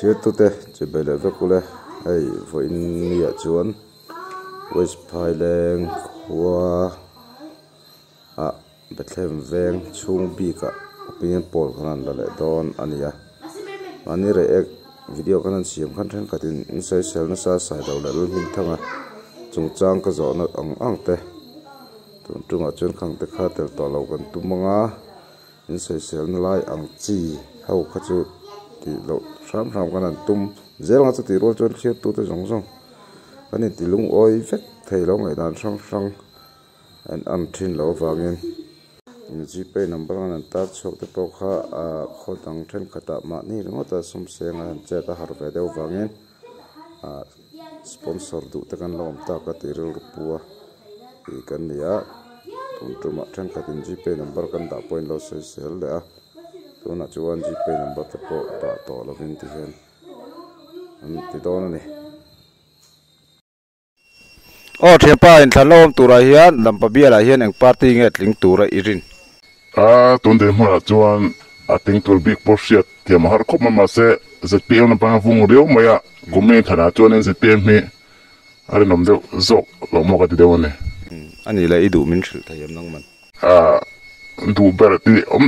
Thirtute chibai leh vek ule hei vawiin niah chuan West Phaileng khua ah Bethlehem veng chhung bikah opinion poll khan an la leh dawn a ni a mahni reh ek video khan an siam khan thenkhatin in sawisel nasa sailo leh Lalhmingthanga chungchang ka zawhna ang ang te tun tumah chuan khang te kha tel tawh lo kan tum ang a. In sawiselna lai ang chi ho kha chu tih loh hram hram khan an tum zel ang a chutih rual chuan thliartute zawng zawng kan inti lungawi vek thei lo ngaihdan hrang hrang an an thin loh avangin gpay number an han tar chhuak te pawh kha ah khaw dang thenkhatah mahni ringawta sum seng a han chet a har ve deuh avangin ah sponsor duh te kan lo awm tak a tih rilru pu a tih kan ni a tun tumah thenkhatin gpay number kan dah pawhin lo sawi sel leh a tunah chuan gpay number te pawh dah tawh lovin ti hian an ti dawn a ni. Aw thianpa inthlan la awm turah hian Lampa bialah hian eng party nge tling tura i rin? A tun dei hmunah chuan a tling tur bik pawh hriat thiam a har khawp mai mahse zpm lampang a vung riau mai a, kum mai inthanah chuanin zpm hi a rinawm deuh zawk loh maw ka ti deuh a ni. A nih leh i duh min hrilh thei em nangman? A duh ber tih awm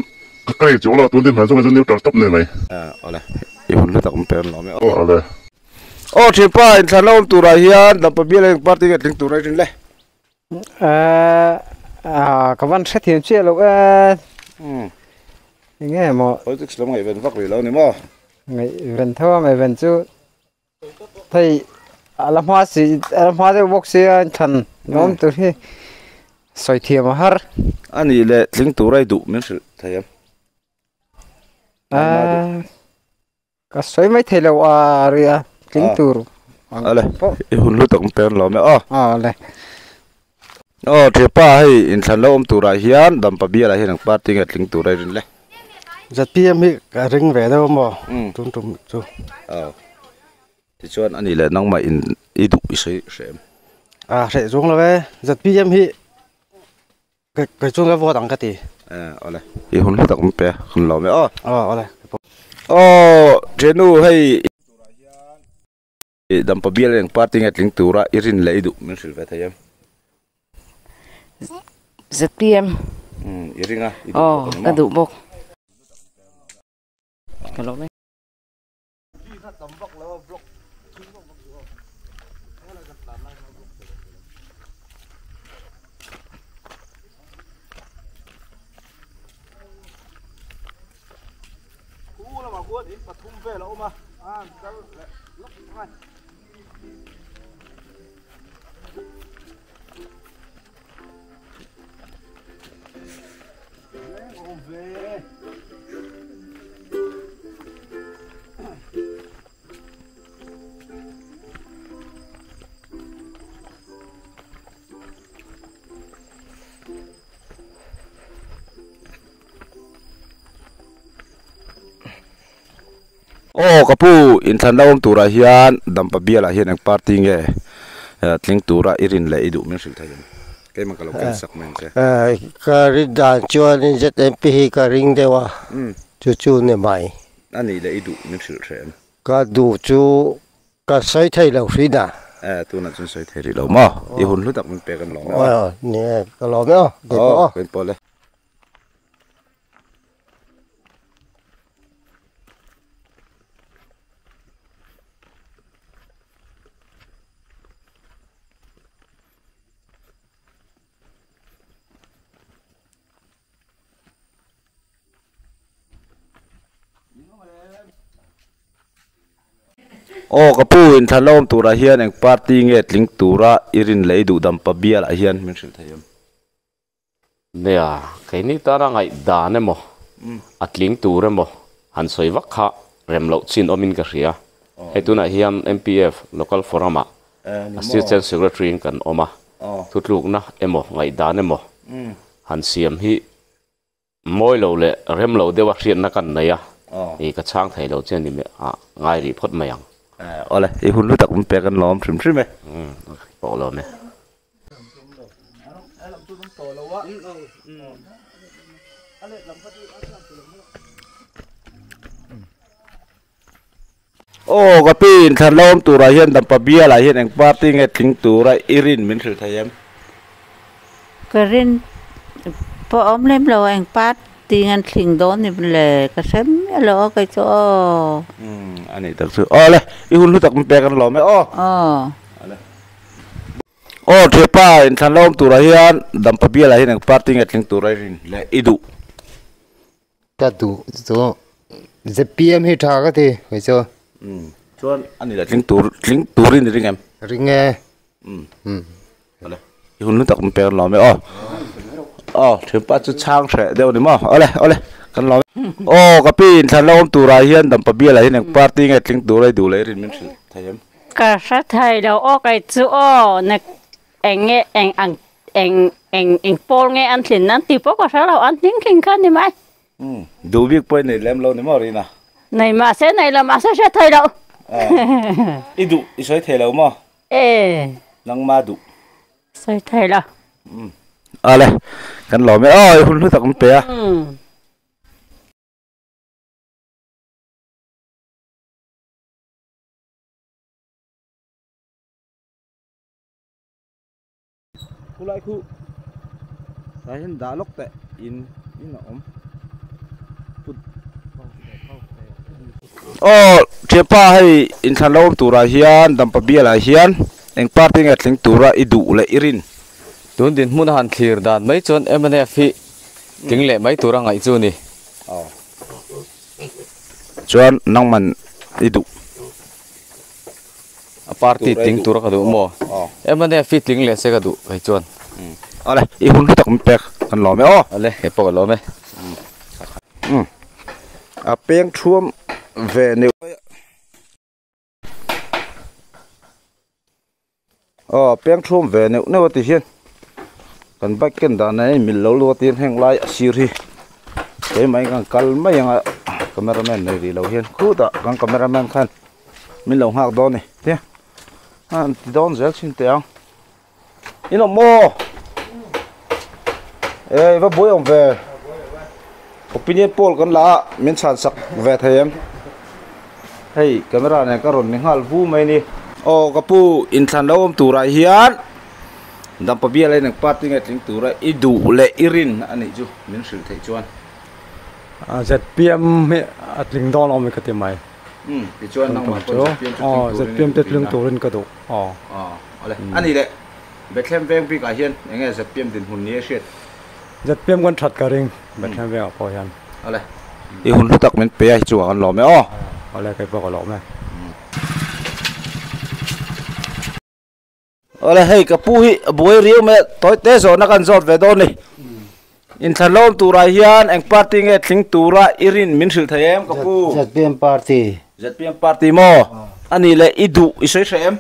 ka nei chuang lo tun dei hmunah chuan neutral tawp nei mai. Awle i hun hlu tak awm per lo mai. Awle. Aw thianpa inthlan la awm turah hian Lampa bial eng party nge tling tur a rin le? Aaa ka van hrethiam chiah loh e. Enge maw? Politics lam ngaihven vak rih lo ni maw? Ngaihven tho a ngaihven chu hei a la hma si a la hma deuh bawk sia inthlan la awm tur hi sawi thiam a har. A nih leh tling tur a i duh min hrilh thei em? Aaa. Ka sawi mai thei lo a ria tling tur ang Ale pawh. I hun hlu tak per lo me aw. Ale. Aw thipa hei inthlan lo awm turah hian Dampa bialah hian ang party nge tling tur a rin le. ZPM hi ka ring ve deuh maw tum tum chu. Aw. Tichuan ani leh nangmah in i duh i sawi hreh em? A hreh chuang lo e ZPM hi Kei chuan ka vote ang ka ti. Eh awle. I hun hlu tak min pe a, kan lawm e aw. Aw awle. Aw Thenu hei i Dampa bial eng party nge tling tura i rin leh i duh min hrilh ve thei em? ZPM. Umm i ring a, i duh bawk a ni maw? Aw ka duh bawk. Ka lawm e. Aw ka pu inthlan la awm turah hian Dampa bialah hian eng party nge tling tura i rin leh i duh min hrilh thei em? Keimah ka lo ken sak mai ang che. Ka rin dan chuanin ZMP hi ka ring deuh a, chu chu ni mai. A nih leh i duh min hrilh hreh em? Ka duh chu ka sawi thei lo hrin a. Eh, tunah chuan sawi thei rih lo maw? I hun hlu tak min pek an lawm e aw. Aw, ni e, ka lawm e aw. Aw, ka inpawl e. Aw ka pu inthlan la awm turah hian eng party nge tling tura i rin leh i duh dampa bialah hian min hrilh thei em? Nia, keini tana ngaihdan emaw, a tling tur emaw han sawi vak kha rem loh chin awmin ka hria. Hei tunah hian MPF Local Forum-ah Assistant Secretary-in kan awm a, thutlukna emaw ngaihdan emaw han siam hi mawi lo leh rem lo deuha hriatna kan nei a, i ka chhang thei lo che ni ngai rih phawt mai ang. Awle, i hun hlu tak min pek an lawm hrim hrim e. Pawh lawm e. Aw ka pi inthlan lo awm turah hian Dampa bialah hian eng party nge tling tura i rin min hrilh thei em? Ka rin pawh awm lem lo eng party nge an tling dawn ni le ka hre miah lo a kei chu aw. Umm a nih tak chu. Aw le i hun hlu tak min pek an lawm e aw. Aw. Aw thiapa inthlan lo awm turah hian Dampa bialah hian eng party nge tling tura i rin le i duh? Ka duh chu ZPM hi tha ka ti kei chu. Umm chuan a ni le tling tur tling turin i ring em? Ring e. Umm awle i hun hlu tak min pek an lawm e aw. Aw thianpa chu chhang hreh deuh a ni maw awle awle kan lawm e. Aw ka pi inthlan lo awm turah hian Dampa bialah hian eng party nge tling tura i duh le i rin min hrilh thei em? Ka hre thei lo aw kei chu aw na eng nge eng ang eng eng eng pawl nge an tlin nan tih pawh ka hre lo an hling hling kha ni mai. Umm duh bik pawh i nei lem lo ni maw Rina? Nei mahse nei lo mahse hre thei lo. I duh i sawi thei lo maw? E. Nangma duh. Sawi thei lo. Umm ale kan lawm e aw i hun hlu tak min pe a. Umm. Khulai khu tah hian dah lawk teh in in a awm put aw thianpa hei inthlan lo awm turah hian dampa bialah hian eng party nge tling tura i duh leh i rin. Tun dinhmun a han thlir dan mai chuan mnf hi tling leh mai tura ngaih chu a ni. Aw. Chuan nangman i duh. A party tling tura ka duh maw? Mnf hi tling leh se ka duh kei chuan. Awle i hun hlu tak min pek kan lawm e aw. Awle kei pawh ka lawm e. A peng thuam ve neuh. Aw peng thuam ve neuh neuh a ti hian kan bike ken dan a in mil lo luat in heng lai a sir hi keimah in kan kal mai ang a cameraman nei rih lo hian khutah kan cameraman khan min lo nghak dawn a ni tia a an ti dawn zel thin teh ang in awm maw e i va buai awm ve opinion poll kan la a min chhan sak ve thei em. Hei camera nen ka rawn ni nghal vu mai ni. Aw ka pu inthlan lo awm turah hian Dampa bial a inang party nge tling tura i duh leh i rin a nih chu min hrilh theih chuan. ZPM hi a tling dawn awm ka ti mai. Umm tichuan nangmah pawh ZPM chu tling turin ZPM te tling turin ka duh. Aw awle a nih leh Bethlehem veng bikah hian enge ZPM dinhmun ni a hriat? ZPM kan that ka ring Bethlehem vengah pawh hian. Awle. I hun hlu tak min pe a hi chungah kan lawm e aw. Awle kei pawh ka lawm e. Awle hei ka pu hi a buai riau mai a tawi te zawhna kan zawt ve dawn ni. Inthlan lo awm turah hian eng party nge tling tura i rin min hrilh thei em ka pu? ZPM party. ZPM party maw? Anih leh i duh i sawi hreh em?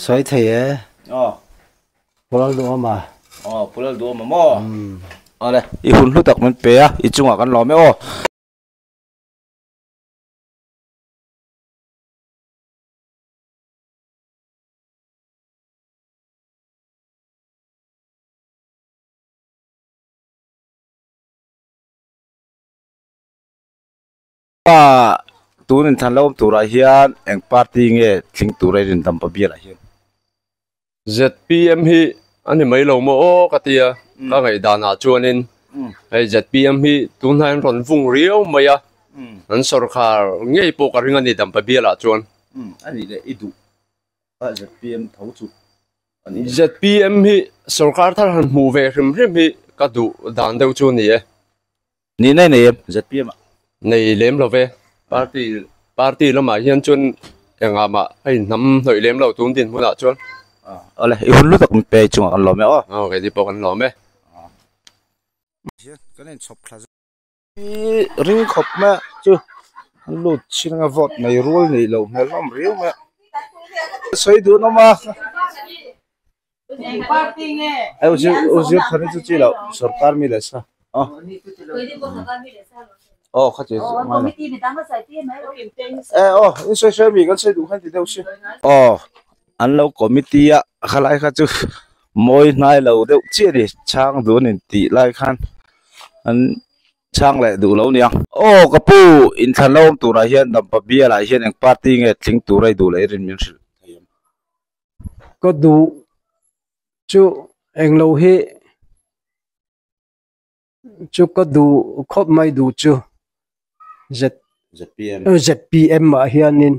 Sawi thei e. Aw. Pulal duhawm a. Aw, Pulal duhawm a maw? Awle, i hun hlu tak min pe a, i chungah kan lawm e aw. Pa, tun inthlan lo awm turah hian eng party nge tling tura i rin Dampa bialah hian? ZPM hi a ni mai lo maw aw ka ti a, ka ngaihdanah chuanin hei ZPM hi tunhnai an rawn vung riau mai a, an sawrkhar ngei pawh ka ring a ni Dampa bialah chuan. A nih leh i duh a ZPM tho chu a ni. ZPM hi sawrkhar thar han hmuh ve hrim hrim hi ka duh dan deuh chu a ni e. Ni nei nei em ZPM ah? Nei lem lo ve. Party party lamah hian chuan engah mah a inhnam hnawih lem lo tun din hmunah chuan. Awle i hun lu tak min pe chungah kan lawm e aw. Aw keini pawh kan lawm e. Kan inchhawp thla zawk. I ring khawp mai a chu an lut chin anga vote nei rual nih loh hmel hlawm riau mai a. Sawi dun awm a. Uzir thani chu chi loh sorkar mi leh sa aw aw kha chi ngai lo e aw in sawi sawi mi kan sawi duh khan ti deuh si aw an lo committee a khalai kha chu mawi hnai lo deuh chiah a ni chhang dun in tih lai khan an. Chhang leh duh lo nia. Aw ka pu, inthlan lo awm turah hian Dampa bial ah hian eng party nge tling tur a i duh leh i rin min hrilh thei em? Ka duh chu eng lo hi chu ka duh khawp mai duh chu Z ZPM ZPM ah hianin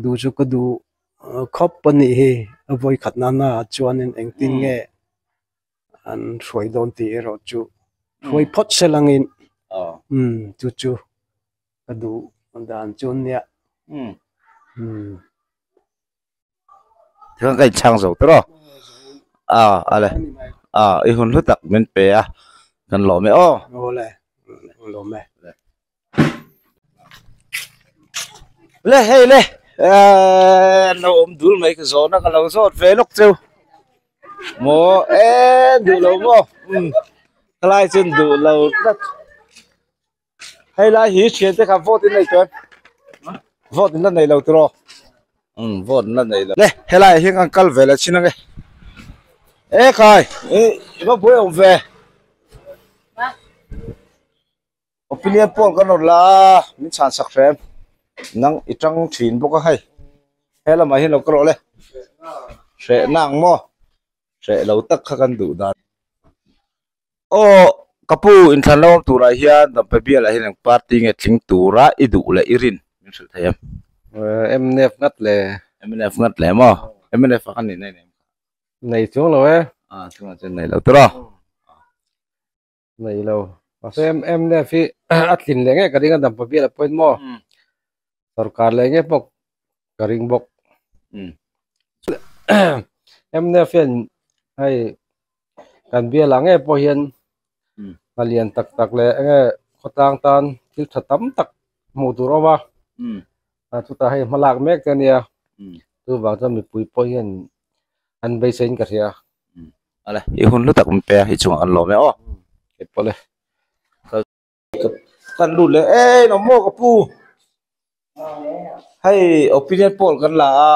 duh chu ka duh khawp a nih hi a vawi khat nana ah chuanin engtin nge an hruai dawn tih erawh chu hruai phawt se langin umm chu chu ka duh dan chu nia umm. Tikhan ka inchhang zo ta rawh. A ale a i hun hlu tak min pe a kan lawm e aw. Awle lawm e. Le hei le an lo awm dul mai ka zawhna ka lo zawt ve lawk cheu. Maw e duh lo maw umm khalai chuan duh lo tlat. Hei lai hi thian te kha vote in nei tawh em vote in la nei lo tiraw umm vote in la nei lo le helai ah hian kan kal ve leh chin ange e khai i va buai awm ve opinion poll kan rawn la a min chhan sak hrem nang i tang thin bawk a hei he lamah hian lo ka rawh le hreh na ang maw hreh lo tak kha kan duh dan. Aw, ka pu, inthlan lo awm turah hian Dampe bialah hian eng party nge tling tura i duh leh i rin min hrilh thei em? Mnf ngat le. Mnf ngat le maw? Mnf ah khan nih nei em? Nei chuang lo e. A, chungah chuan nei lo tawh. Nei lo. Mahse mnf hi a tlin leh ngei ka ring a Dampe bialah pawhin maw? Sorkar leh ngei pawh ka ring bawk. Mnf hian hei kan bialah ngei pawh hian hna lian tak tak leh enge khawtlang tan thil tha tam tak hmuh tur a awm a, chutah hei hmalak mek te a nia, chuvang chuan mipui pawh hian an beiseiin ka hria. Ale, i hun hlu tak min pe a, i chungah kan lawm e aw. Keipawh le. Kan lut leh e no maw ka pu hei opinion poll kan la a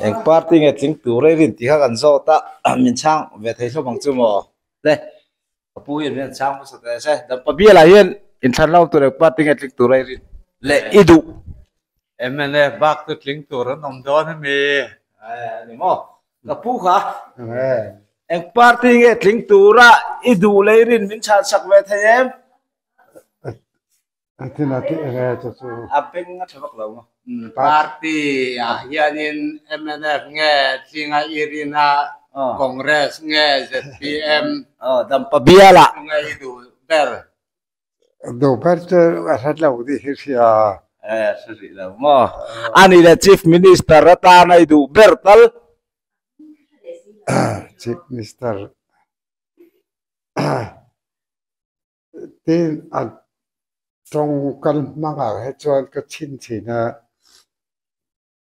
eng party nge tling tur a i rin tih kha kan zawt a min chhang ve thei hlawm ang chu maw le ka pu hian min han chhang hmasa teh se dampa bial ah hian inthlan lo tur eng party nge tling tur a i rin leh i duh MNF bak chu tling tur an awm dawn ami ani maw Ka pu kha eng party nge tling tura i duh lei rin min chhan sak ve thei em? A beng a tha vak lo maw? Party ah hianin mnf nge tlinga i rin a, Congress nge zpm Dampa bial ah nge i duh ber? Duh ber chu a hre lo tih hi hria. Eh, hre rih lo maw? Ani le Chief Minister atana i duh ber tal. Chief Minister tin a tawng kal hmangah hi chuan ka chhin thin a,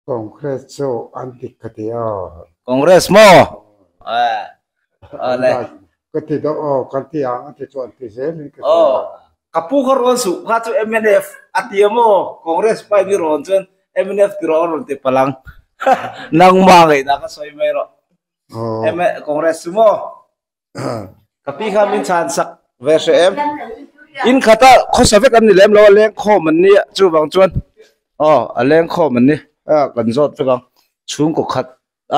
Congress chu an dik ka ti aw. Congress maw? Eh, awle. Ka ti deuh aw, kan ti ang a ti chu an ti zel in ka hria. Aw, ka pu kha rawn suh kha chu mnf a ti a maw? Congress pa in i rawn chuan mnf ti rawh a rawn ti palh ang. Nangmah ngaihna ka sawi mai rawh. Congress chu maw? Ka pi kha min chhan sak ve hreh em? In khata khawsa vek an ni lem lo a leng khawm an ni a chuvang chuan aw a leng khawm an ni a kan zawt vek ang chhungkaw khat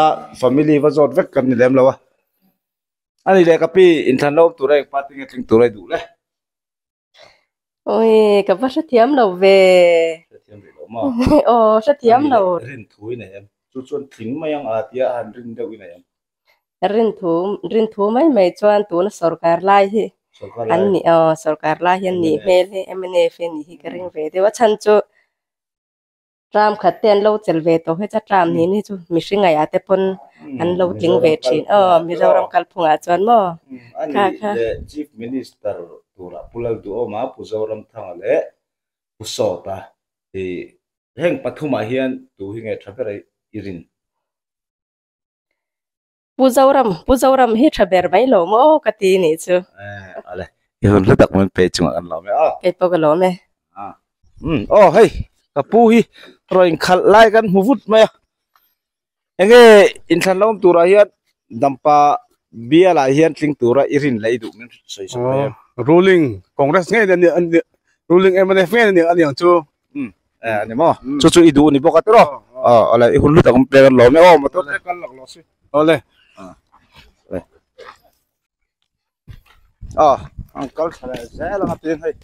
a family va zawt vek kan ni lem lo a ani leh ka pi inthlan lo awm tur a eng party nge tling tur a i duh le. Oi ka va hrethiam lo ve. Hrethiam rih lo maw? Aw hrethiam lo. Rin thu i nei em? Chu chuan tling mai ang a tia a han rin deuh i nei em? Rin thu rin thu mai mai chuan tuna sorkar lai hi an ni aw sorkar lai hi an nih hmel hi mnf hi a nih hi ka ring ve deuh a chhan chu Tram khat te an lo chel ve tawh hi cha tram nih ni chu mihring ngaihah te pawn an lo tling ve thin aw Mizoram kalphungah chuan maw kha kha. Chief Minister turah Pu Lalduhawma, Pu Zoramthanga leh Pu Sawta hi heng pathumah hian tu hi nge tha ber a i rin? Pu Zoram, Pu Zoram hi tha ber mai lo maw ka ti nih chu. Eh, ale. I hun hlu tak min pe chungah kan lawm e aw. Kei pawh ka lawm e. Ah. Um, aw hei, ka pu hi rawn inkhalh lai kan hmu vut mai a. Enge inthlan lo awm turah hian Dampa bialah hian tling tura i rin leh i duh min sawi sak mai em? Ruling Congress ngei ani ani ruling mnf ngei ani ani ang chu. Um e ani maw chu chu i duh ni bawk a tiraw aw awle i hun lut ang pek an lawm e aw motor te kal lak lo si awle aw an kal thla leh zel ang a tin hei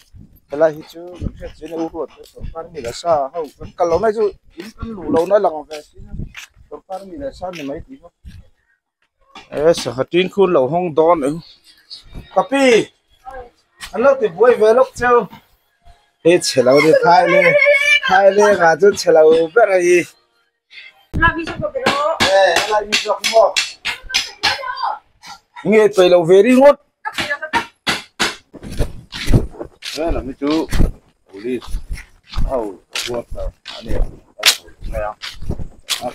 helai hi chu kan hriat chian a u ruat te sorkar mi leh sa ho kan kal lo mai chu in kan luh lo na lang ve si a sorkar mi leh sa ni mai tih kha. E sangha tin khu lo hawng dawn eng kapi an lo ti buai ve lawk cheu he chhe lo ni phai le phai le nga chu chhe lo ber a hi e helai mi zawk maw nge peih lo ve ringawt he lam hi chu police ho quarter a nia a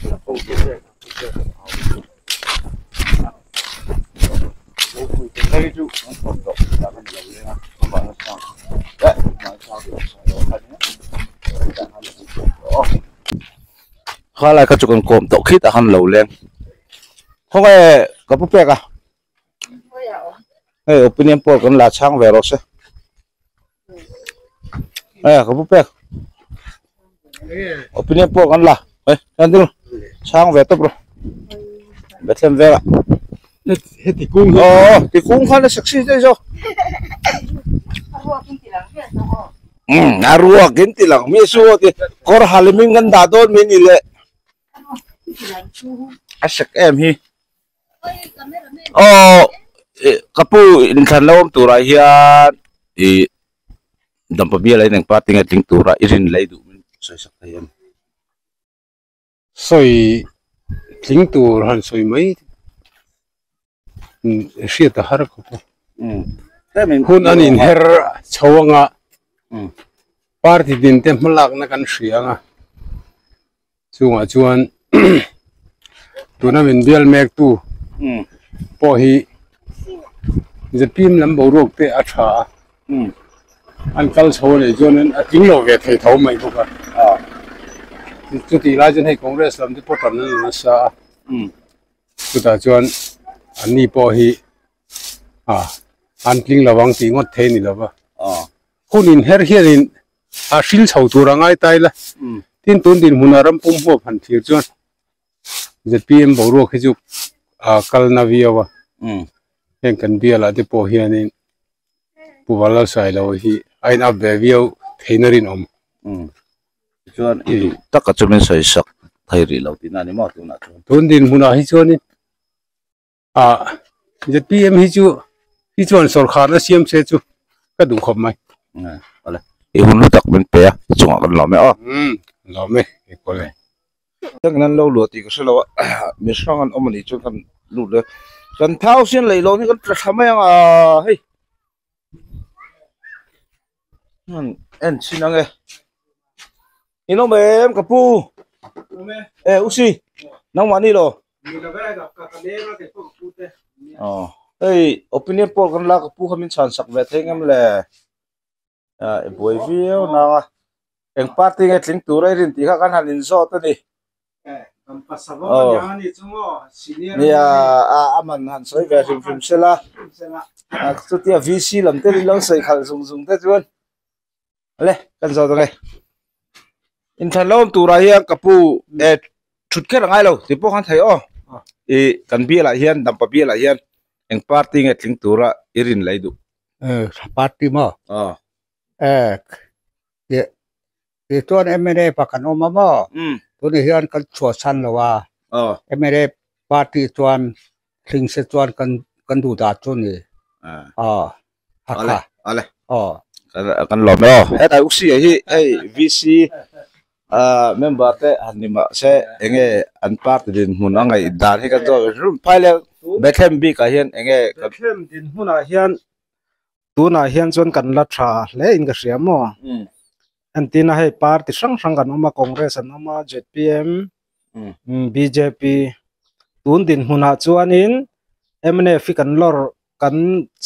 Khalai kha chu kan kawm tawh khit a khan lo leng khawnge ka pu pek a hei opinion poll kan la chhang ve rawh se e ka pu pek opinion poll kan la e kan ding chhang ve tawp rawh Bethlehem vengah heti kung hi aw ti kung khan a sexy daih zawk um a ruak in ti lang mi su ti kawr halimin kan dah dawn mai ni le a sek em hi. Aw ka pu inthlan lo awm turah hian ih dampa bial a ineng party nge tling tura i rin lei duh min sawi sak thei em? Sawi tling tur han sawi mai hriat a har khawp a. Hun an inher chho anga party din te hmalakna kan hria anga Chungah chuan tuna min bial mek tu pawh hi zpm lam boruak te a tha a, an kal chho a nih chuan a tling lo ve thei tho mai bawk a, chutih lai chuan hei Congress lam te pawh tan an la nasa a, chutah chuan an ni pawh hi an tling lo ang tih ngawt thei a ni lo va, hun inher hianin a hril chho tur a ngai ta ila tin tun dinhmunah ram pum huap han thlir chuan zpm boruak hi chu a kal na viau a heng kan bialah te pawh hianin Pu Vanlalsailo hi a in up ve viau theihna rinawm. Chuan i duh taka chu min sawi sak thei rih lo tihna a ni maw tunah chuan. Tun dinhmunah hi chuanin Ah zpm hi chu hi chuan sawrkharna siam se chu ka duh khawp mai. Awle i hun lu tak min pe a i chungah kan lawm e aw. Umm lawm e keipawh le. Tengin an lo luah tih ka hre lo a mi hrang an awm a nih chuan kan lut leh kan thau sian lei lawn hi kan tla thla mai ang a hei en chhin ang e in awm em ka pu e u si nangmah ni lo aw hei opinion poll kan la ka pu kha min chhan sak ve thei ngem le ah i buai viau nang a eng party nge tling tur a i rin tih kha kan han inzawt a ni. Nia a man han sawi ve hrim hrim sela chutia VC lam te in lo sawi khalh zung zung te chuan le kan zawt ang e inthlan lo awm turah hian ka pu e thut kher a ngai lo tih pawh khan thei aw i kan bialah hian dampa bialah hian eng party nge tling tura i rin lei duh party maw e Tichuan mnf ah kan awm a maw? Tunah hian kan chhuahsan lo a, mnf party chuan hling se chuan kan kan duh dan chu a ni. Aw a kha. Ale. Aw. Kan lawm e aw. Hetlai Uksi ah hi hei VC member te han ni mah se enge an party dinhmun a ngaih dan hi kan zawt ve hrim phai leh Bethlehem bik ah hian enge Bethlehem dinhmun ah hian Tunah hian chuan kan la tha hle in ka hria maw? Entina hei party hrang hrang kan awm a, Congress an awm a, zpm, bjp tun dinhmunah chuanin mnf hi kan lawr kan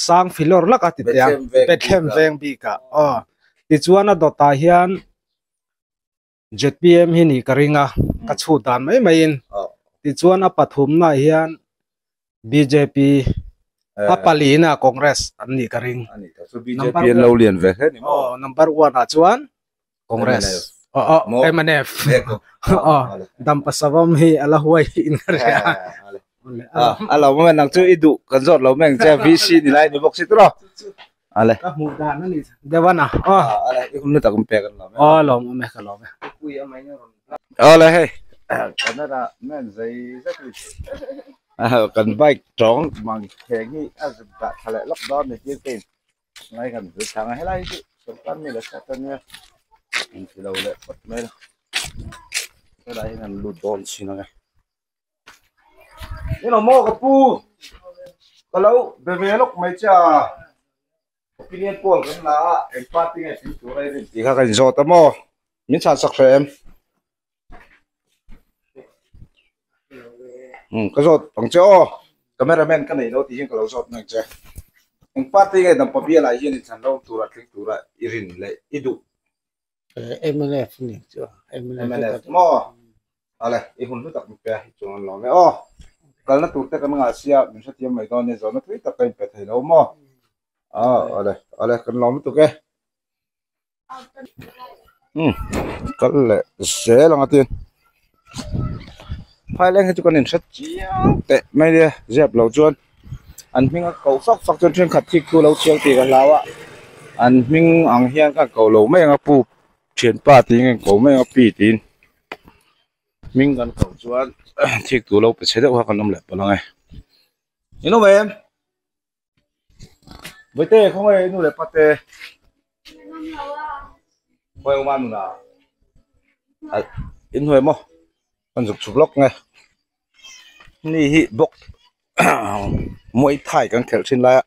sang fi lawr lak a ti teh a, Bethlehem veng bikah aw. Tichuan a dawtah hian zpm hi nih ka ring a, ka chhut dan mai maiin. Tichuan a pathumnaah hian bjp. A palina Congress an nih ka ring. Ani tak chu BJP an lo lian ve hle ni maw? Aw, number one ah chuan Congress. Aw, aw, mnf. Aw, Dampa Savam hi a la huai in ka hria. A lo mawm e, nang chu i duh kan zawt lo mai ang che, VC ni lai ni bawk si tur aw. Ale. Ka hmuh dan a ni deuh a na. Aw. Ale, i hun lutak pek an lawm e. Aw, lawm awm e, ka lawm e. Ale hei, camera man zei zet in kan bike tawng mang kheng hi a zuk dah tha leh lawk dawn ni tir te in ngai kan zir thang a, helai hi chu sorkar mi leh sa tan nia inti lo leh phawt mai la, helai hian an lut dawn chin ang e. Ni lo maw ka pu ka lo be ve lawk mai che a opinion poll kan la a eng party nge tling tur a i rin tih kha ka inzawt a maw min chhan sak hreh em um ka zawt ang che aw cameraman ka nei lo tih hian ka lo zawt mai ang che eng party nge dampa bial ah hian inthlan lo tura tling tura i rin leh i duh. MNF ni chu MNF maw ale i hun hlu tak min pe a hi chuan an lawm e aw kalna tur te kan ngah sia min hrethiam mai dawn nia zawhna tui tak ka inpe thei lo maw a ale ale kan lawm lutuk e um kal leh zel ang a tin phaileng hi chu kan inhre chiang teh mai nia ziap lo chuan an hming a koh fak fak chuan thenkhat thik thu lo chhiang tih ka hlau a an hming ang hian ka ko lo mai ang a pu thianpa tiin ka ko mai ang a pi tiin hming kan koh chuan thik tur lo pe chhe deuh kha kan awm leh palh ang e in awm em Vaite khawngaih nu leh pate khawi awm a nuna in hnuai maw kan zuk chhuk lawk nge. Ni hi bawk muay thai kan khelh thin lai a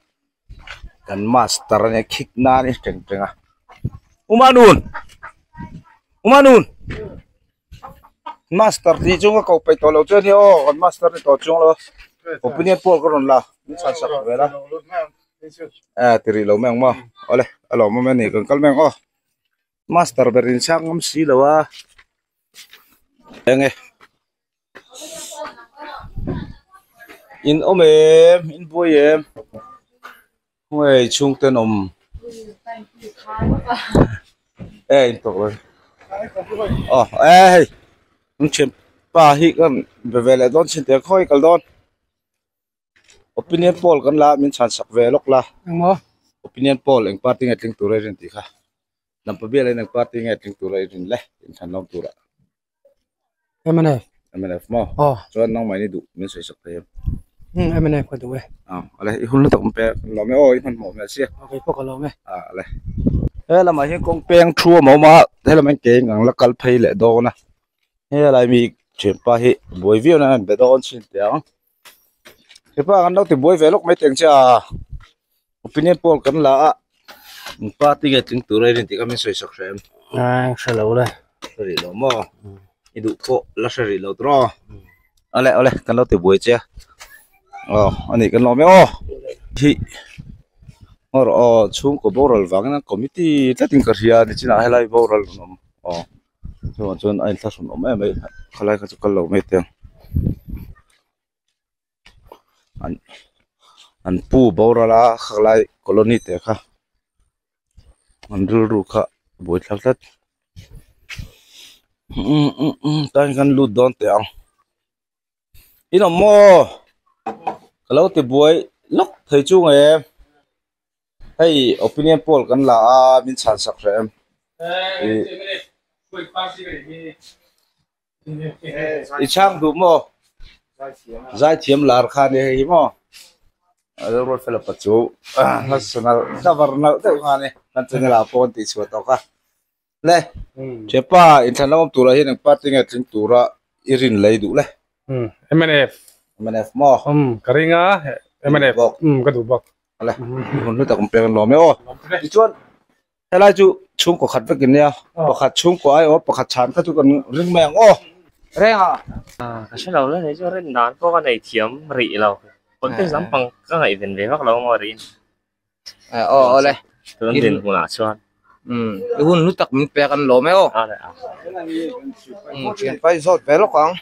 kan master a nia khik nan hi teng teng a umanun umanun master tih chu ka koh peih tawh lo chu a nia aw kan master ni tawh chuang lo opinion poll ka rawn la min chhan sak vel a e ti rih lo mai ang maw awle a lawmawm a ni kan kal mai ang aw master ber in chhang ngam si lo a eng e. In awm em in buai em hei chhungte an awm e in tawk lo aw e hei an thianpa hi ka be ve leh dawn chin teh khawi kal dawn opinion poll kan la a min chhan sak ve lawk la opinion poll eng party nge tling tur a i rin tih kha lampa bial ah hian eng party nge tling tur a i rin le inthlan lawm turah. MNF. MNF maw? Aw. Chuan nangmah in i duh min sawi sak thei em? Hmm, MNF ka duh e. Ah, ale i hun lutuk pe kan lawm e aw i hmanhmawh hmel sia. Aw kei pawh ka lawm e. Ah, ale. He lamah hian kawng peng thu a awm a, he lamah hian ke ang la kal phei leh dawn a. He lai mi thianpa hi buai viau na an be dawn chin teh ang. Hepa kan lo ti buai ve lawk mai teng che a. Opinion poll kan la a, party nge tling tur a i rin tih kha min sawi sak hreh em? Ai, hre lo le. Hre rih lo maw? I duh pawh la hre rih lo tur aw. Awle awle kan lo ti buai che a. Aw a nih kan lawm e aw. Hi aw rawh aw chhungkaw boral vangin an committee tlatin ka hria nichinah helai boral an awm aw chuvang chuan a inthlahrun awm em mai khalai kha chu kal lo mai teh ang. An an pu boral a khalai colony te kha an rilru kha a buai thlak tlat tah hian kan lut dawn teh ang in awm maw ka lo ti buai lawk thei chu nge hei opinion poll kan la a min chhan sak hreh em ih. I chhang duh maw? Zaithiam lar kha a ni hei hi maw? Rilru fel pa chu national cover nalh deuh kha a ni kan channel ah pawh an tih chhuah tawh kha. Le Thianpa inthlan lam awm turah hian eng party nge tling tura i rin lei duh le? Mnf. Mnf maw? Ka ring a mnf ka duh bawk. Le hun hlu tak an pek an lawm e aw. Tichuan Helai chu chhungkaw khat vek in nia, pakhat chhungkaw ai aw pakhat chhan kha chu kan ring mai ang aw. Reng a. Ka hre lo le nei chu rin dan pawh ka nei thiam rih lo. Politics lampang ka ngaihven ve vak lo maw rin. Aw aw le. Tun din hmunah chuan. Um i hun hlu tak min pek an lawm e aw. A le a. Um thianpa i zawt ve lawk ang.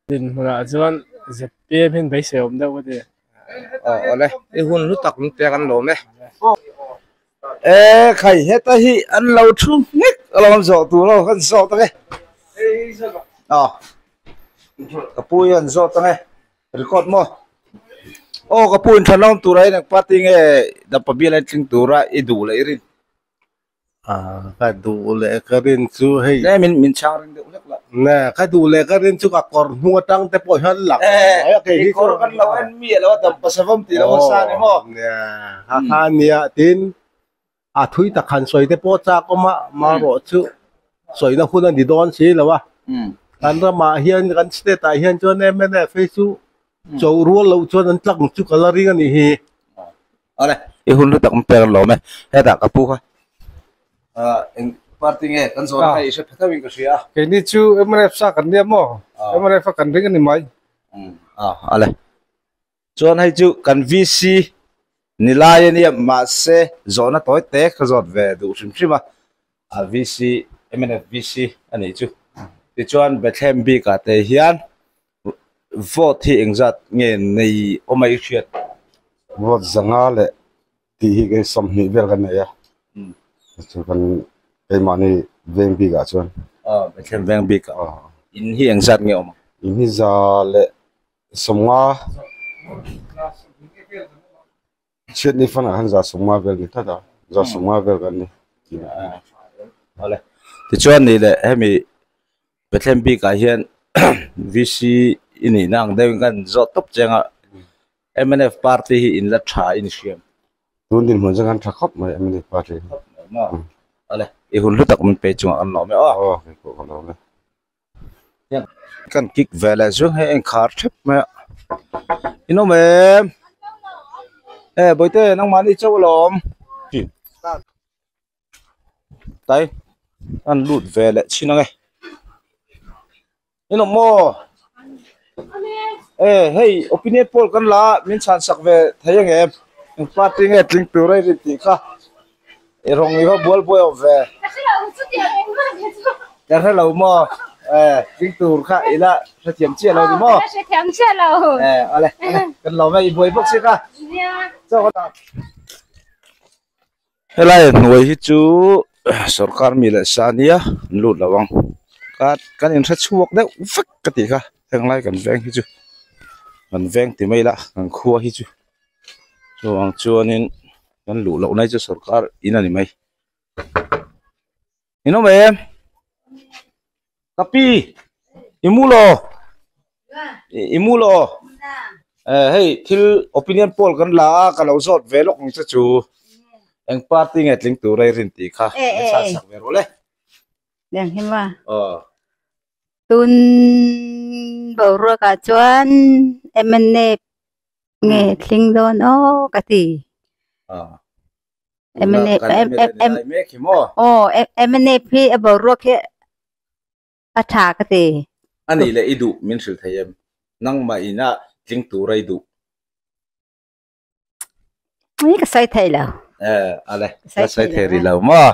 Din hmunah chuan ZPM hian beisei awm deuh ka ti. Aw awle i hun hlu tak min pek an lawm e. E khai heta hi an lo thu nghek alawm zawh tur ho kan zawt ang e. Aw ka pu hi an zawt ang e record maw. Aw ka pu in thanawm turah hian eng party nge Dampa bial a tling tura i duh leh i rin. Ka duh leh ka rin chu hei. Nge min min chhang ring deuh hlek la. Nge ka duh leh ka rin chu ka kawr hnung atang te pawh hian lang mai a kei hi chu. Kawr kan lo en mi alo a dam pasavam tih lo a sa ni maw. Nge ha kha nia tin a thui tak han sawi te pawh chak awm a marawh chu sawina hun a ni dawn si lo a. Kan ramah hian kan state ah hian chuan mnf hi chu cho rual loh chuan an tlak chu ka la ring a nih hi. Awle, i hun hlu tak min pek lawm e. Hetah ka pu kha. Ah, eng party nge kan zawn kha i hre phe theuhin ka hria a. Keini chu mnf sa kan nia maw? Mnf a kan ring a ni mai. Ah, awle. Chuan hei chu kan VC ni lai a nia, mahse zawhna tawi te ka zawt ve duh hrim hrim a. A VC, mnf VC a nih chu. Tichuan Bethlehem bikah te hian Vote hi engzat nge nei awm a i hriat? Vote zanga leh tih hi kei 20 vel kan nei a, chu kan keimahni veng bikah chuan. Aw, Bethlehem veng bikah. In hi engzat nge awm ang? In hi za leh 50. Chhiatni fanah khan za 50 vel ni tlat a, za 50 vel kan ni. Awle. Tichuan ni leh hemi Bethlehem bikah hian VC i nihna ang deuhin kan zawt tawp cheng a, mnf party hi in la tha i ni hriam. Tun dinhmun chuan kan tha khawp mai mnf party hi. Khawp mai maw? Awle. I hun hlu tak min pe chungah kan lawm e aw. Aw, kei pawh ka lawm e. Kan kick ve leh zung hei a inkhar thep mai a in awm em e bawihte nangmahni chauh alawm tai an lut ve leh chin ang e in awm maw e hei opinion poll kan la a min chhan sak ve thei ang em eng party nge tling tur a i rin tih kha. I rawng i va bual buai awm ve. Ka hre lo maw? Eh, ding tur kha i la hrethiam chiah lo ni maw? Ka hrethiam chiah lo. Eh, ale, ale, kan lo mai i buai bawk si kha. Nia. Chaw ka Helai hnuai hi chu sorkar mi leh sa nia an lut lo ang. Ka kan inhre chhuak deuh vek ka tih kha henglai kan veng hi chu kan veng ti mai la kan khua hi chu. Chuvang chuanin kan luh loh na hi chu sorkar in a ni mai. In awm em? Ka pi i mu lo i mu lo eh hei thil opinion poll kan la a ka lo zawt ve lawk ang che chu eng party nge tling tur a i rin tih kha min chhan sak ve rawh le. Liang hi ma. Aw. Tun boruak ah chuan MNA Nge tling dawn aw ka ti. MNF aw MNF hi a boruak hi a tha ka ti. A nih leh i duh min hrilh thei em? Nangmah ina tling tura i duh. Ni ka sawi thei lo. Eh ale ka sawi thei rih lo maw?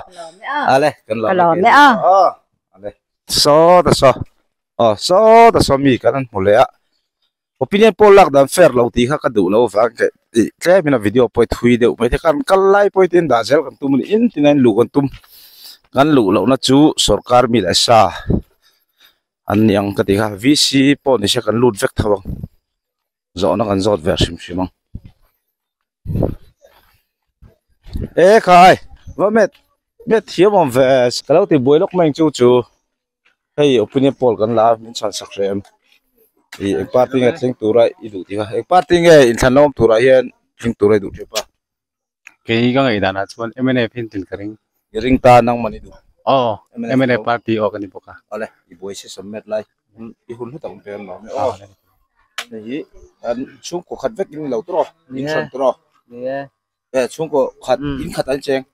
Ale kan lawm e a. Ale saw ta saw aw saw ta saw mi kan an hmu leh a. Opinion poll lak dan fair lo tih kha ka duh lo vang ke tih tlem in a video pawh hi thui deuh mai thei kan kal lai pawh hi tin dah zel kan tum a ni in tin a in luh kan tum kan luh loh na chu sorkar mi leh sa an ni ang ka ti kha VC pawh ni se kan lut vek tho ang zawhna kan zawt ve hrim hrim ang e khai va met met thiam awm ve ka lo ti buai lawk mai ang chu chu. Hei opinion poll kan la a min chhan sak hreh em ih eng party nge thleng tura i duh tih kha eng party nge inthlan awm turah hian thleng tura i duh tep a. Kei ka ngaih danah chuan mnf hi tin ka ring. I ring ta nang man i duh. Aw mnf party aw ka ni bawk a. Awle i buai si sawm met lai i hun hlu tak awm ve an lawm e aw. Hei hi an chhungkaw khat vek in lo tur aw in hran tur aw. E chhungkaw khat in khat an cheng.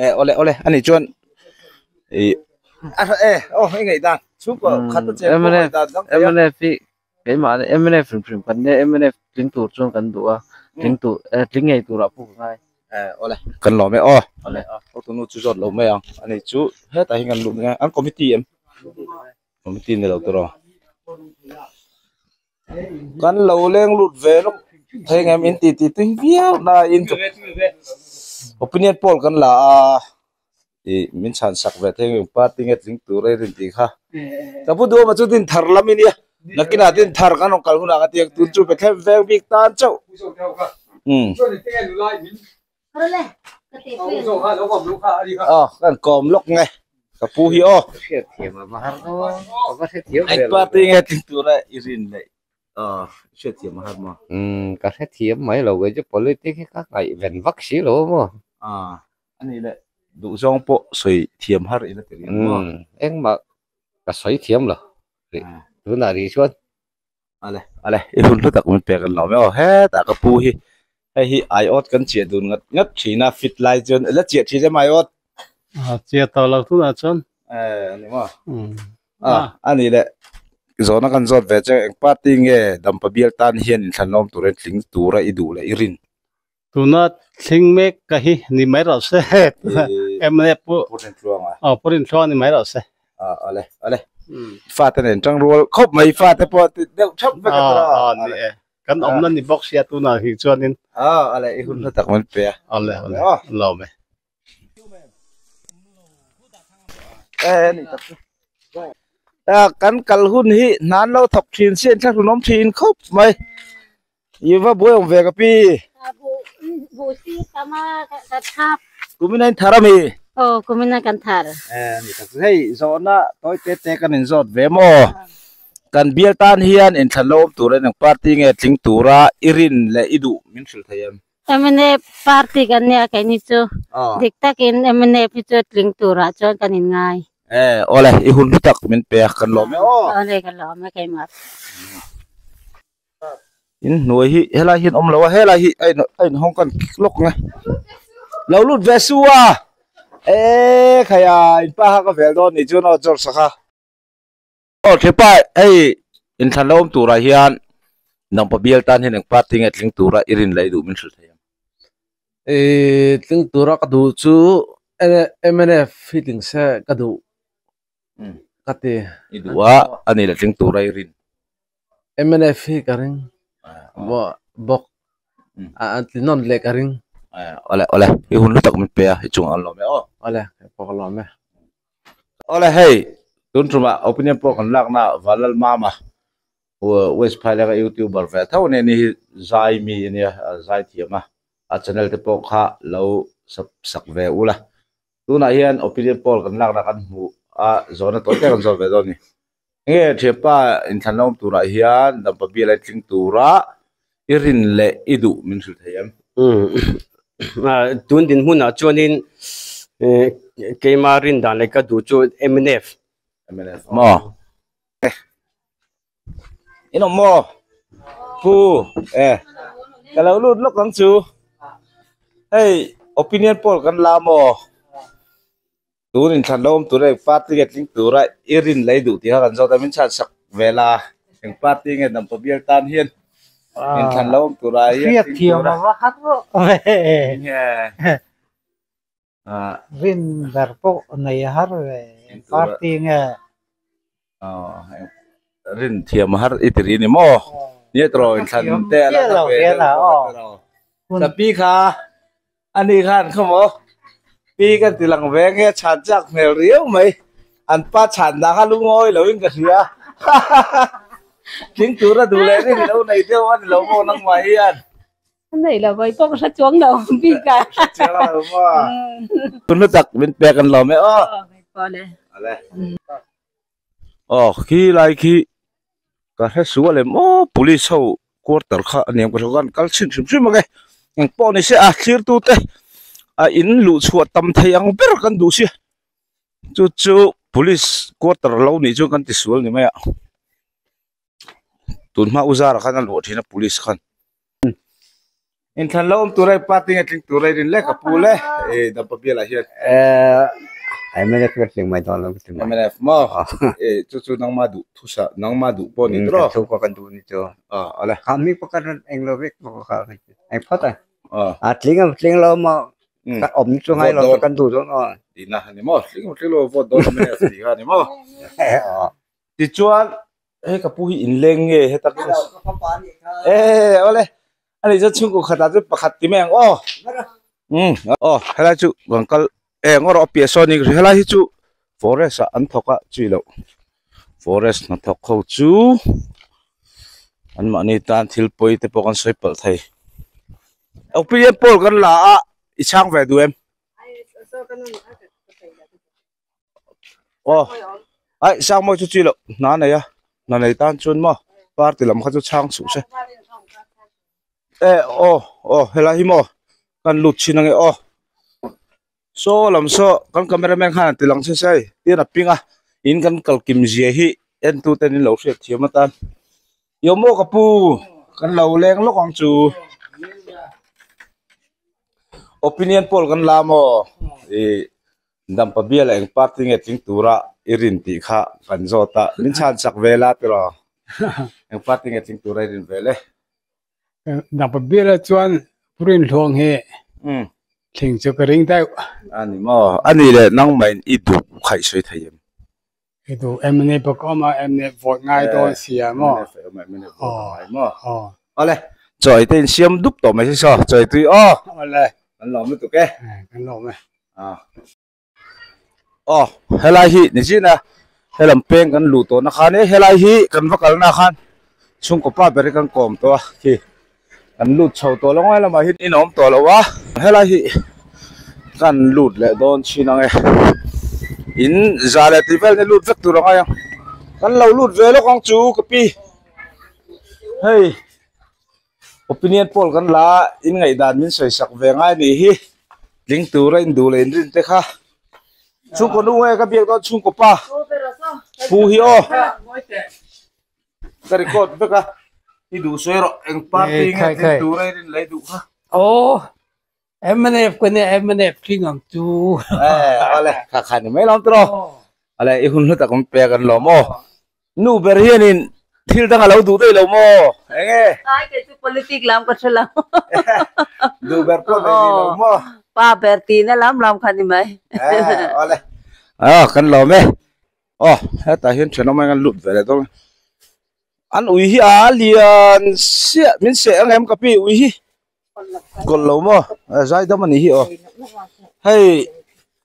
E awle awle ani chuan i a hra e aw hei ngaih dan chhungkaw khat a cheng pawh ngaih dan dang thei a. Mnf hi keimah ni mnf hrim hrim kan nia mnf tling tur chuan kan duh a tling tur tling ngei turah pawh ka ngai. E awle kan lawm e aw awle aw tunu chu zawt lo mai ang ani chu hetah hian kan lut nge an committee em committee ni lo tur aw kan lo leng lut ve lawk. Thei ngem in ti ti tui viau na in opinion poll kan la a ih min chhan sak ve thei ngem party nge tling tur a rin tih kha ka pu duhawm ah chu din thar lam ania nakinah din thar kan rawn kal hunah ka ti ang tun chu Bethlehem veng bik tan chauh umm aw kan kawm lawk nge ka pu hi aw eng party nge tling tur a i rin leh aw hriatthiam a har maw umm ka hrethiam mai lo kei chu politic hi ka ngaihven vak si lo a maw ah ani leh duh zawng pawh sawi thiam har ila ti rih maw umm engmah ka sawi thiam lo rih tunah rih chuan Ale ale i hun hlu tak min pek an lo mai aw hetah ka pu hi hei hi aiawt kan chiah dun ngat ngat thin a fit lai chuan la chiah thin em aiawt a chiah tawh lo tunah chuan eh ani maw a ani leh zawhna kan zawt ve che eng party nge dampa bial tan hian inthlanlawm turin tling tura i duh leh i rin tuna thling mek ka hi ni mai rawh se mnf pawh aw pu Rintluanga ni mai rawh se ale ale fate nen tang rual khawp mai fate pawh ti deuh thap vek a tura ni e kan awmna ni bawk sia tunah hi chuanin ale i hun hla tak min pe a ale ale lawm e kan kal hun hi hnan lo thawk thin si an thlahrun awm thin khawp mai I va buai awm ve ka pi. Buh si tam a ka thap. Kumin a in thar ami? Aw kumin a kan thar. Eh ni tak hei zawhna tawi te te kan in zawt ve maw? Kan bial tan hian inthlan lo awm tur a eng party nge tling tura i rin leh i duh min hrilh thei em? Mnf party kan nia keini chu dik takin mnf hi chu tling turah chuan kan in ngai. Eh awle i hun hlu tak min pe a kan lawm e aw. Awle ka lawm e keimah. In hnuai hi helai hian awm lo a helai hi a in a inhawng kan kik lawk ang e lo lut ve su a eee khaia in pa kha ka vel dawn nih chuan aw George a kha aw thipa hei inthlan lo awm turah hian nangpa bial tan hian eng party nge tling tura i rin leh i duh min hrilh thei ang. Eee tling tura ka duh chu mnf hi tling se ka duh ka ti. I duh a a ni leh tling tura i rin. Mnf hi ka ring bawk an ti nawn leh ka ring. Awle awle i hun hlu tak min pe a i chungah an lawm e aw. Awle kei pawh ka lawm e. Awle hei tun tumah opinion pawh kan lakna Vanlal Mama West Phailenga youtuber ve tho ania ni hi zai mi ania zai thiam a a channel te pawh kha lo sub sak ve ula. Tunah hian opinion poll kan lakna kan hmuh a, zawhna tawi tak an zawt ve dawn a ni. Enge thianpa inthlan la awm turah hian dampa bial a tling tura i rin leh i duh min hrilh thei em? Tun dinhmunah chuanin keima rin dan leh ka duh chu mnf. Mnf maw? In awm maw? Pu e ka lo lut lawk ang chu hei opinion poll kan la maw tun inthlan lo awm tur eng party nge tling tura i rin lei duh tih kha kan zawt a min chhan sak vel a eng party nge dampa bial tan hian inthlan lo awm tura hian tling tura Rin ber pawh nei a har ve party nge. Rin thiam a har i ti ri ni maw? Nia tawh inthlan te a la ve deuh bawk a pi kha ani khan khaw maw pi kan ti lang ve nge chhan chak hmel riau mai an pa chhan dah kha lungawi lo in ka hria tling tura duh leh rin lo nei deuh a ni lo maw nangmah hian. Nei lo vai pawh ka hre chuang lo bik a. Hre chiang lo maw. Tun tak min pek an lawm e aw. Awle. Ale. Aw khi lai khi ka hre sual em aw police ho quarter kha aniang ka hre khan kal chhin hrim hrim ang e. Eng pawh ni se a thlir tu te a in luh chhuah tam thei ang ber kan duh sia. Chu chu police quarter lo nih chu kan ti sual ni mai a. Tun hma u zara khan a luah thin a police khan. Inthlan lo awm tur a party nge tling tur a i rin lek a pu le e dampa bial ah hian. MNF ka tling mai dawn lo ka ti mai. MNF maw e chu chu nangma duh thusa nangma duh pawh ni tawh. Thu pawh kan duh ni chu. Ale. Kha mi pawh kan rawn eng lo vek pawh kha eng phawt a. A tling a tling lo maw kan awm chu ngai lo kan duh dawn aw. Tina ni maw tling tling lo vote dawn MNF ti kha ni maw. Tichuan hei ka pu hi inleng nge heta ka e awle. Ani chuan chhungkaw khatah chuan pakhat ti mai ang aw. Umm aw helai chu kan kal eng erawh a piah sawn in helai hi chu forest ah an thawk a chi loh forest hnathawk ho chu an mahni tan thil pawi te pawh kan sawi palh thei opinion poll kan la a i chhang ve duh em? Aw ai Sangmawi chu chi loh hna nei a hna nei tan chuan maw party lam kha chu chhang suh se e aw aw helai hi maw kan lut thin ange aw saw lam saw kan camera man khan a ti lang che se hei tin a ping a in kan kal kim zia hi en tu ten in lo hriat thiam atan Yo maw ka pu kan lo leng lawk ang chu opinion poll kan la maw ih Dampa bial ah eng party nge tling tura i rin tih kha kan zawt a min chhan chak vel a tiraw eng party nge tling tura i rin vel e. Dampa bial ah chuan Purin hluang hi tling chu ka ring deuh. Ani maw ani leh nangmah in i duh khaih sawi thei em? I duh mna bawk awm a mna vote ngai dawn sia maw? Mna vote ngai maw? Awle chawi te in siam dup tawh mai si saw chawi tui aw. Awle. Kan lawm lutuk e. Kan lawm e. Aw helai hi ni zin a helam peng kan luh tawhna khan e helai hi kan va kalna khan chhungkaw pa ber hi kan kawm tawh a khi kan lut chho tawh lo ngai lamah hian in awm tawh lo a helai hi kan lut leh dawn thin ang e in za leh tih vel ni lut vek tur angai ang kan lo lut ve lawk ang chu ka pi hei opinion poll kan la a in ngaihdan min sawi sak ve ngai ni hi tling tura in duh leh in rin te kha chhungkaw nu nge ka biak dawn chhungkaw pa pu hi aw. Ka record vek a i duh sawi rawh eng party nge thil tur a i rin lei duh kha. Aw mnf ka nia mnf tling ang chu. Eh awle kha kha ni mai lawm tiraw. Awle i hun hlu tak awm pek an lawm aw. Nu ber hianin thil dang a lo duh daih lo maw enge. Ai kei chu politic lam ka hre lo. Duh ber pawh nei ni lo maw. Pa ber tihna lam lam kha ni mai. Eh awle ah kan lawm e. Aw hetah hian thenawm a lut ve leh dawn an ui hi a lian siah min seh ang em ka pi ui hi kawlh lo maw zai dam a nih hi aw hei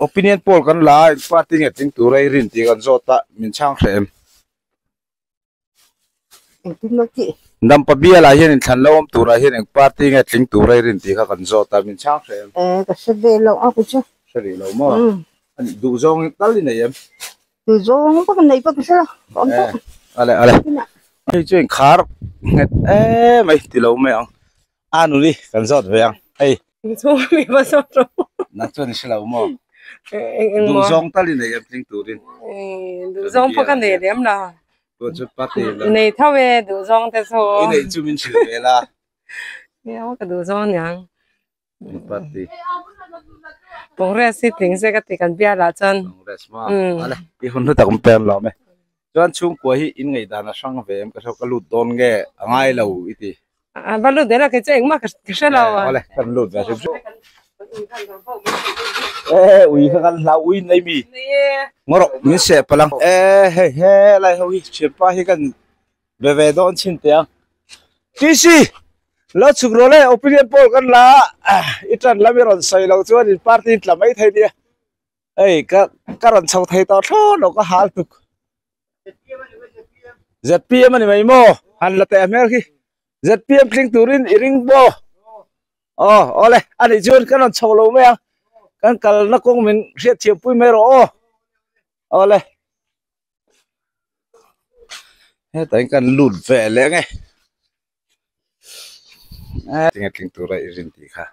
opinion poll kan la a party nge tling tura i rin tih kan zawt a min chhang hreh em. Dampa bial ah hian inthlan lo awm turah hian eng party nge tling tura i rin tih kha kan zawt a, min chhang hreh em? Eh ka hre ve lo a ku chu. Hre rih lo maw? Duh zawng tal i nei em? Duh zawng vak nei vak hre lo, ka awm tawh. Eh ale ale. Hei chu inkhar nghet em mai ti lo mai ang. A nuni kan zawt ve ang hei. Chu mi va zawt rawh. Nang chuan i hre lo maw? Duh zawng tal i nei em tling turin? Duh zawng pawh ka nei lem lo. Tuan chu party la. Nei tho e duh zawng te chu. I neih chu min hrilh ve la. Nia ka duh zawng aniang. Party. Congress hi tling se ka ti kan bial ah chuan. Congress maw? Ale i hun hlu tak awm pem lo me. Chuan chhungkua hi in ngaihdan a hrang ve em ka hre ka lut dawn nge a ngai lo i ti. A va lut dela kei chu engmah ka hre lo a. Awle kan lut ve hrim hrim. E ui kha kan hlau ui nei mi. Ngawrh min seh palh ang. E hei he lai ho hi thianpa hi kan ve ve dawn chhin teh ang. TC lo chhuk rawh le opinion poll kan la a i tan lam i rawn sawi loh chuan in party in tla mai thei nia. Hei ka ka rawn chho thei tawh thlawt lo ka hal tuk. ZPM a ni mai maw? Han la teh hmel khi. ZPM tling turin i ring maw? Aw awle a nih chuan kan rawn chho lo mai ang. Kan kalna kawng min hriat thiam pui mai rawh aw. Awle. Hetah hian kan lut ve leh ang e. Tinge tling tura i rin tih kha.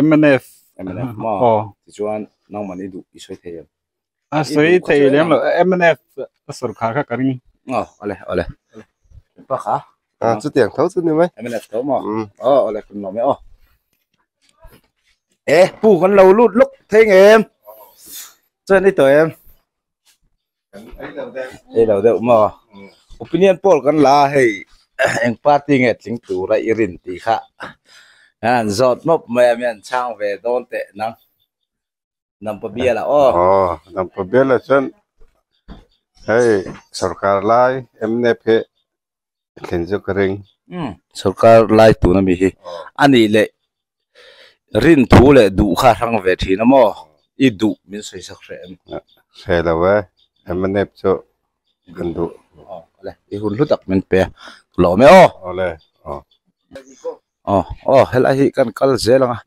MNF. MNF maw? Aw. Tichuan nangmah i duh i sawi thei em? A sawi thei lem lo MNF a sawrkhar kha ka ring. Aw awle awle. Pa kha. A chutiang tho chu ni mai. MNF tho maw? Aw awle kan lawm e aw. E pu kan lo lut lawk thei ngem. Chuan i tawh em? Ei lo deuh maw opinion poll kan la a hei eng party nge tling tura i rin tih kha an zawt mawp mai a mi an chhang ve dawn teh nang Nampa bial ah aw. Aw Nampa bial ah chuan hei sorkar lai mnf hi thlen chu ka ring. Sorkar lai tun ami hi anih leh rin thu leh duh kha hrang ve thin a maw? I duh min sawi sak hreh em? Hre lo e, mnf chu kan duh. Awle, i hun hlu tak min pe a, ka lawm e aw. Awle, aw. Aw, aw, helai hi kan kal zel ang a.